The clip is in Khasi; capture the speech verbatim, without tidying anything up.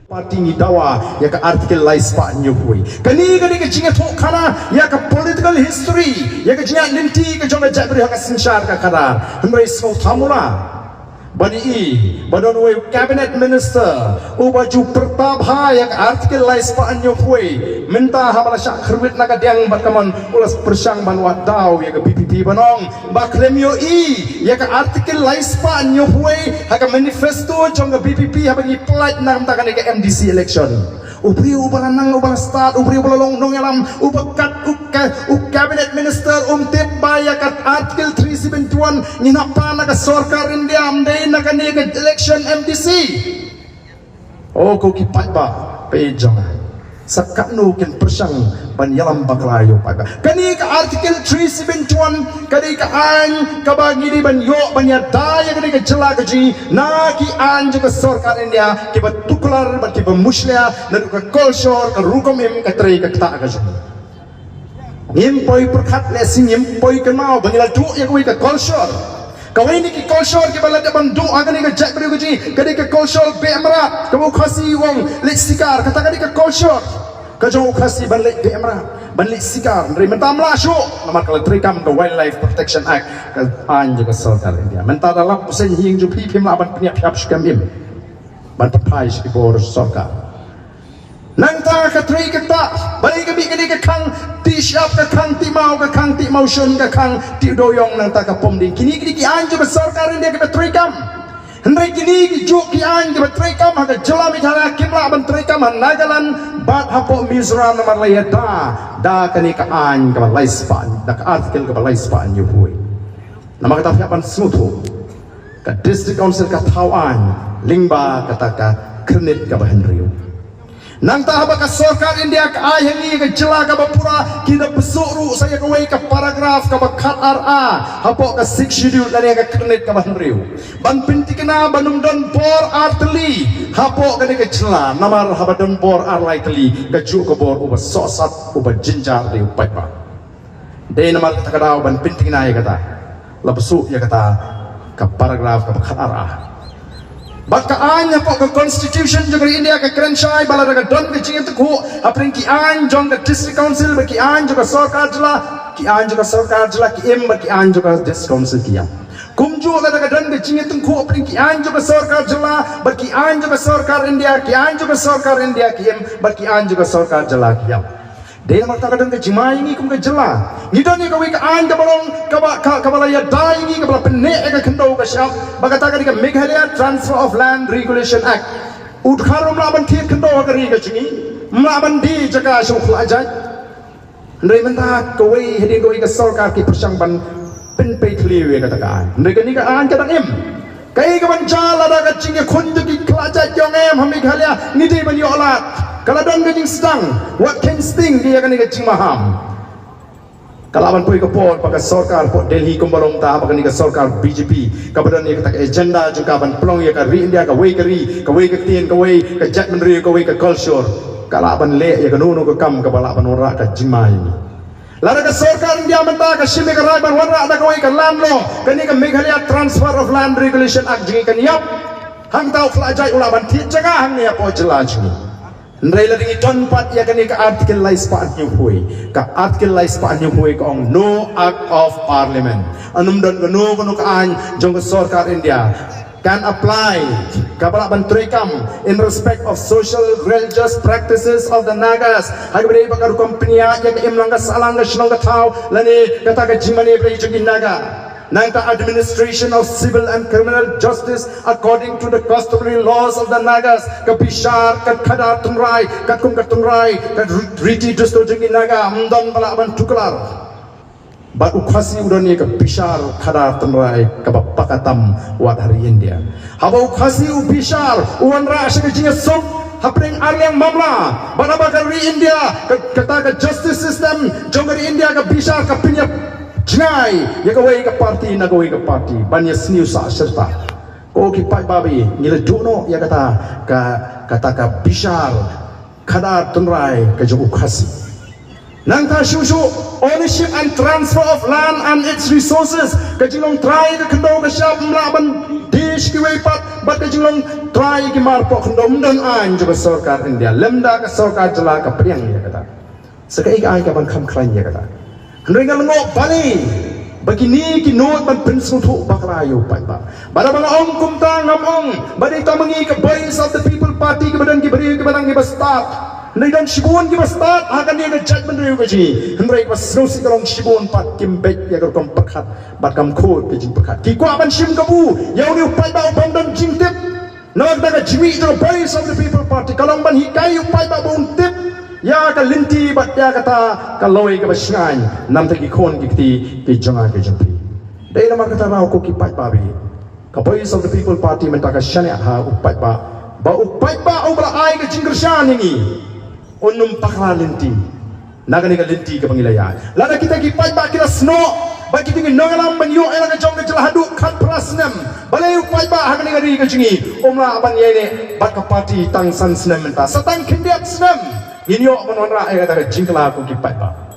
Party ngi dawa ïa ka Article lai spah hynñiew phew wei. Kane ka dei ka jingïathuhkhana ïa ka political history, ïa ka jingïaid lynti ka jong ka jaitbynriew ha ka synshar ka khadar. Hynrei sngewthuh mo la, ban ïohi ba don uwei u cabinet minister uba ju pyrta bha ïa ka Article lai spah hynñiew phew wei. Mynta haba la shah khyrwit na ka diang bad ka mon, u la pyrshang ban wad daw ïa ka VPP ban ong ba khlem ïohi ïa ka Article lai spah hynñiew phew wei ha ka manifesto jong ka VPP haba ngi pynlait na ka bynta kane ka MDC election. U briew uba la nang, uba la stad, u briew uba la long nongïalam, uba kat u ka, u cabinet minister, um tip ba ïa ka Article three seventy-one ngin hap pan na ka sorkar India, ym dei na kane ka election MDC. O ko ki paidbah, peit jong nga, sa katno kin pyrshang ban ïalam bakla ïa u paidbah? Kane ka Article three seventy-one ka dei ka aiñ kaba ngi dei ban ïoh ban ïada ïa kane ka jylla ka jong ngi na ki aiñ jong ka sorkar India kiba tuklar bad kiba mushlia naduh ka kolshor, ka rukom im, ka trei ka ktah ka jong ngi. Ngim poi pyrkhat lehse, ngim poi kynmaw ba ngi la duh ïa kawei ka kolshor. Kawei na ki kolshor kiba la dep ban duh ha kane ka jaitbynriew ka jong ngi ka dei ka kolshor beh mrad, kaba u Khasi u ong leit sikar. Kata ka dei ka kolshor ka jong u Khasi ban leit beh mrad, ban leit sikar. Hynrei mynta ym lah shuh namar ka la treikam ka Wildlife Protection Act, ka aiñ jong ka sorkar India. Mynta da lap u seng ïing jong phi, phim lah ban pynïap, pynïap shuh kam im ban pynphai sha ki bor sorkar. Nangta ka trei ka ktah, balei ka mih kane ka khang tih shyiap, ka khang tih maw, ka khang tih mawshun, ka khang tih dewïong, nangta ka pom ding? Kine kine ki aiñ jong ka sorkar India kiba treikam. Hynrei kine ki juh ki aiñ kiba treikam ha ka jylla Meghalaya kim lah ban treikam ha Nagaland bad hapoh Mizoram namar la ïada da kane ka aiñ kaba lai spah, da ka Article kaba lai spah hynñiew phew wei. Namar kata phi hap ban sngewthuh, ka District Council ka thaw aiñ lyngba kata ka Khyrnit kaba Hynriew. Nangta haba ka sorkar India ka ai ha ngi ka jylla kaba pura, ki da pynsuh ruh sa ïa kawei ka paragraph kaba khat ar A hapoh ka Sixth Schedule lane ka Khyrnit kaba Hynriew, ban pynthikna ban ym don bor ar tylli hapoh kane ka jylla, namar haba don bor ar lai tylli ka juh ka bor uba sohsat, uba jynjar dei u paidbah. Dei namar kata ka daw ban pynthikna ïa kata la pynsuh ïa kata ka paragraph kaba khat ar A. Bad ka aiñ hapoh ka Constitution jong ka ri India ka kren shai ba lada ka don ka jingïatyngkhuh hapdeng ki aiñ jong ka District Council bad ki aiñ jong ka sorkar jylla, ki aiñ jong ka sorkar jylla ki im bad ki aiñ jong ka District Council ki ïap. Kumjuh lada ka don ka jingïatyngkhuh hapdeng ki aiñ jong ka sorkar jylla bad ki aiñ jong ka sorkar India, ki aiñ jong ka sorkar India ki im bad ki aiñ jong ka sorkar jylla ki ïap. Dei namar kata ka don ka jingma ïa ngi kum ka jylla. Ngi don ïa kawei ka aiñ kaba long kaba, ka, kaba la ïada ïa ngi, kaba la pynneh ïa ka khyndew ka shyiap, ba kata ka dei ka Meghalaya Transfer of Land Regulation Act. U dkhar um lah ban thied khyndew ha ka ri ka jong ngi, um lah ban die jaka sha u khlajait. Hynrei mynta kawei hadien kawei ka sorkar ki pyrshang ban pynpei thliew ïa kata ka aiñ. Hynrei kane ka aiñ ka dang im. Kaei kaban jia lada ka jingïakhun jong ki khlajait ki ong em ha Meghalaya ngi dei ban ïoh lad? Ka la don ka jingsdang, wat kheiñ sting ïa kane ka jingmaham. Ka lah ban poi ka por ba ka sorkar hapoh Delhi kumba long mynta, ba kane ka sorkar BJP kaba don ïa kata ka agenda jong ka ban pynlong ïa ka ri India kawei ka ri, kawei ka ktien, kawei ka jaitbynriew, kawei ka culture, ka lah ban leh ïa kano kano ka kam kaba lah ban wanrah ka jingma ïa ngi. Lada ka sorkar India mynta ka shim ïa ka rai ban wanrah da kawei ka land law, kane ka Meghalaya Transfer of Land Regulation Act jong ngi kan ïap. Hangta u khlajait u lah ban thied jaka hangne hapoh jylla jong ngi. Hynrei lada ngi don pat ïa kane ka Article lai spah hynñiew phew wei, ka Article lai spah hynñiew phew wei ka ong no Act of Parliament. Ym don kano kano ka aiñ jong ka sorkar India can apply kaba lah ban treikam in respect of social religious practices of the Nagas. Ha kaba ïadei bad ka rukom pynïaid ïa ka imlang ka sahlang, ka shnong ka thaw, lane kata ka jingmane bad jong ki Naga. Nangta administration of civil and criminal justice according to the customary laws of the Nagas, ka bishar, ka khadar tynrai, katkum ka tynrai, ka ri-, riti dustur jong ki Naga, ym don ba lah ban tuklar. Bad u Khasi u don ïa ka bishar khadar tynrai kaba paka tam wat ha ri India. Haba u Khasi u bishar, u wanrah sha ka jingïasuk hapdeng arliang mamla. Bad haba ka ri India, ka, kata ka justice system jong ka ri India ka bishar, ka pynïap jngai ïa kawei ka party na kawei ka party ban ïasniew sah shirta. Ko ki paidbah, ngi la duh noh ïa kata ka, kata ka bishar khadar tynrai ka jong u Khasi. Nangta shuh shuh, ownership and transfer of land and its resources, ka jinglong trai ka khyndew ka shyiap, ym lah ban Dish kiwei pat bad ka jinglong trai ki mar pok khyndew ym don aiñ jong ka sorkar India. Lymda ka sorkar jylla ka pdiang ïa kata. Sa kaei ka aiñ ka ban kham khlaiñ ïa kata. Hynrei nga lyngngoh balei ba kine ki nud ban pynsngewthuh bakla ïa u paidbah. Bad haba nga ong kumta ngam ong ba dei tang ma ngi ka Voice of the People Party kiba don ki briew kiba dang kiba stad. Hynrei don shibun kiba stad ha kane ka jaitbynriew ka jong ngi. Hynrei kaba sngewsih ka long shibun pat kim beit ïa ka rukom pyrkhat bad kam khuid ka jingpyrkhat. Ki kwah ban shim kabu ïa une u paidbah u bym don jingtip. Namar kata ka jingmih jong ka Voice of the People Party ka long ban hikai u paidbah ba un tip ïa ka lynti bad ïa kata ka lawei kaba shngaiñ namar ki khun ki kti ki jong nga ki jong phi. Dei namar kata ruh ko ki paidbah ba ïeit, ka Voice of the People Party mynta ka shaniah ha u paidbah ba u paidbah uba la ai ka jingkyrshan ïa ngi un ym bakla lynti na kane ka lynti kaba ngi la ïaid. Lada kita ki paidbah ki la snoh ba kita ki nongïalam ban ïoh ïa la ka jong ka jylla haduh khatphra snem, balei u paidbah ha kane ka ri ka jong ngi um lah ban ïaineh bad ka party tang san snem mynta, sa tang khyndiat snem ngin ïoh ban wanrah ïa kata ka jingkylla ko ki paidbah.